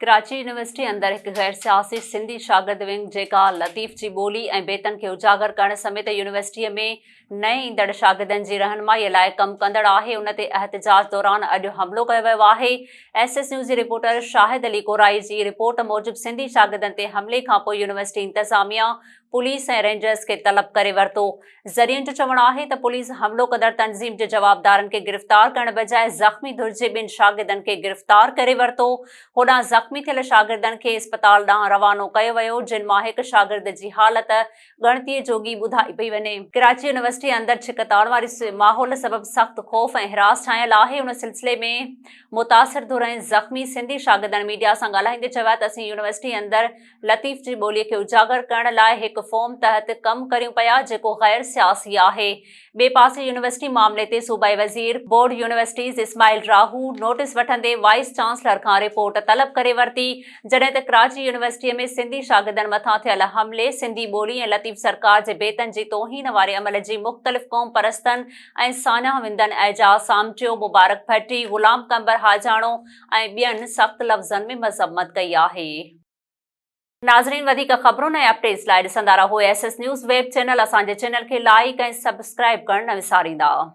Karachi university اندر هڪ غير سياسي سنڌي شاگرد ونگ جيڪا لطيف جي ٻولي ۽ بيتن کي اجاگر ڪرڻ سميت يونيورسٽيء ۾ نئين ايندڙ شاگردن جي رهنمائي لاء ڪم ڪندڙ آهي ان تي احتجاج دوران اڄ حملو ڪيو ويو آهي. ايس ايس نيوز جي رپورٽر شاهد علي ڪورائي جي رپورٽ موجب سنڌي شاگردن تي حملي کانپوء يونيورسٽي انتظاميا پوليس ۽ رينجرز کي طلب ڪري ورتو. ذريعن جو چوڻ آهي ته پوليس حملو ڪندڙ تنظيم جي جوابدارن کي گرفتار ڪرڻ بجاء زخمي ڌر جي ٻن شاگردن کي گرفتار ڪري ورتو. هوڏانهن زخمي ٿيل شاگردن کي اسپتال ڏانهن روانو ڪيو ويو، جن مان هڪ شاگرد جي حالت ڳڻتي جوڳي ٻڌائي پئي وڃي. ڪراچي يونيورسٽي اندر ڇڪتاڻ واري ماحول سبب سخت خوف ۽ هراس ڇانيل آهي، ان سلسلي ۾ متاثر ڌر ۽ زخمي سنڌي شاگردن ميڊيا سان ڳالهائيندي چيو ته اسين يونيورسٽي اندر لطيف جي ٻولي کي اجاگر ڪرڻ لاء هڪ فورم تحت ڪم ڪريون پيا جيڪو غير سياسي آهي. ٻئي پاسي يونيورسٽي معاملي تي صوبائي وزير board universities Ismail Rahu notice وٺندي وائيس چانسلر کان رپورٽ طلب ڪري ورتي جڏهن ته ڪراچي يونيورسٽي ۾ سنڌي شاگردن مٿان ٿيل حملي سنڌي ٻولي ۽ لطيف سرڪار جي بيتن جي توهين واري عمل جي مختلف قومپرستن ۽ ساڃاهه وندن اعجاز سامٽيو، مبارڪ ڀٽي، غلام قمبر حاجاڻو ۽ ٻين سخت لفظن ۾ مذمت ڪئي آهي. ناظرين وڌيڪ خبرن ۽ اپڊيٽس لاء ڏسندا رهو S S news web channel اسان جي چينل کي لائيڪ ۽ سبسڪرائيب ڪرڻ نه وساريندا.